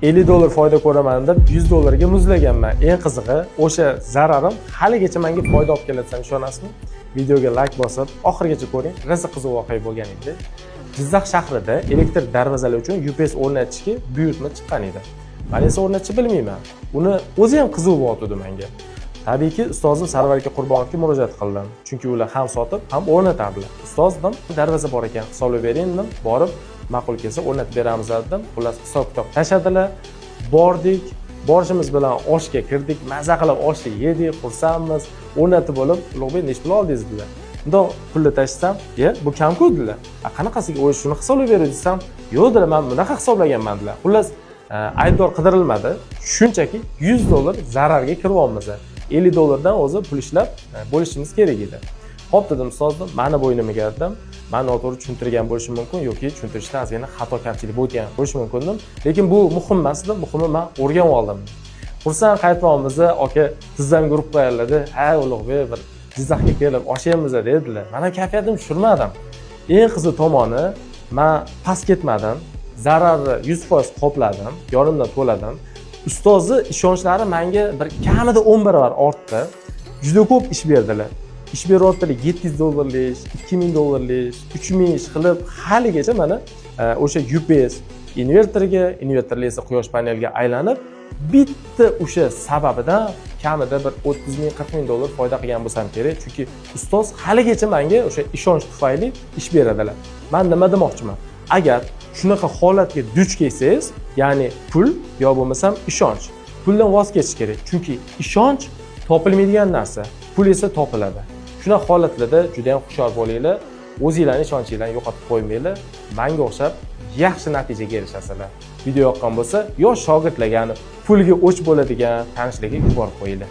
50 dollar foyda ko'raman deb 100 dollarga muzlaganman. Eng qizig'i, o'sha zararim haligacha menga foyda olib keladi desam, ishonasizmi? Videoga layk bosib, oxirigacha ko'ring. Rosa qiziq voqea bo'lgan edi. Jizzax shahrida elektr darvozalar uchun UPS o'rnatishga buyurtma chiqqan edi. Man esa o'rnatishni bilmayman. Uni o'zi ham qiziq bo'lyotgandi menga. Tabiiyki, ustozim Sarvar aka Qurbonovga murojaat qildim. Chunki ular ham sotib, ham o'rnatardilar. "Ustoz", dedim, "darvoza bor ekan, hisoblab bering", dedim. "Borib, ma'qul kelsa, o'rnatib beramiz", dedim. Xullas, hisob kitob tashladilar. Bordik. Borishimiz bilan oshga kirdik, maza qilib oshni yedik, xursandmiz. O'rnatib bo'lib, "Ulug'bek, nechi pul oldingiz?" dedilar. Bundoq pulni tashlasam, "Ye, bu kam-ku", dedilar. "A qanaqasiga, o'zi shuni hisoblab bering", desam, "Yo'q", dedilar, "man bunaqa hisoblaganman", dedilar. Xullas, aybdor qidirilmadi. Shunchaki 100 dollar zararga kiryapmiz. 50 dollardan o'zi pul ishlab bo'lishimiz kerak edi. "Xo'p", dedim, "ustoz, mani bo'ynimga", dedim. "Man noto'g'ri tushuntirgan bo'lishim mumkin yoki tushuntirishda ozgina xato kamchilik bo'lgan bo'lishi mumkin", dedim. Lekin bu muhim emas edi, muhimi man o'rganib oldim. Xursand qaytyapmiz, aka tizzamga urib qo'yadilar. "Ha, Ulug'bek, bir Jizzaxga kelib osh yeymiz", dedilar. Mana kayfiyatimni tushirmadim. Eng qiziq tomoni, man past ketmadim. Zararni 100% qopladim, yonimdan to'ladim. Ustozni ishonchlari menga bir kamida 10 barobar ortdi. Juda ko'p ish berdilar. Ish beryaptilar, 700 dollarlik ish, 2000 dollarlik ish, 3000 ish qilib, haligacha mana o'sha UPS invertorga, invertorli esa quyosh paneliga aylanib, bitta o'sha sababidan kamida bir 30 ming, 40 ming dollar foyda qilgan bo'lsam kerak. Chunki ustoz haligacha menga o'sha ishonch tufayli ish beradilar. Man nima demoqchiman? Agar shunaqa holatga duch kelsangiz, ya'ni pul yo bo'lmasam ishonch, puldan voz kechish kerak. Chunki ishonch topilmaydigan narsa, pul esa topiladi. Shunaqa holatlarda juda ham hushyor bo'linglar, o'zinglarni ishonchinglarni yo'qotib qo'ymanglar. Manga o'xshab yaxshi natijaga erishasizlar. Video yoqqan bo'lsa, yosh shogirdlarga, pulga o'ch bo'ladigan tanishlarga yuborib qo'yinglar.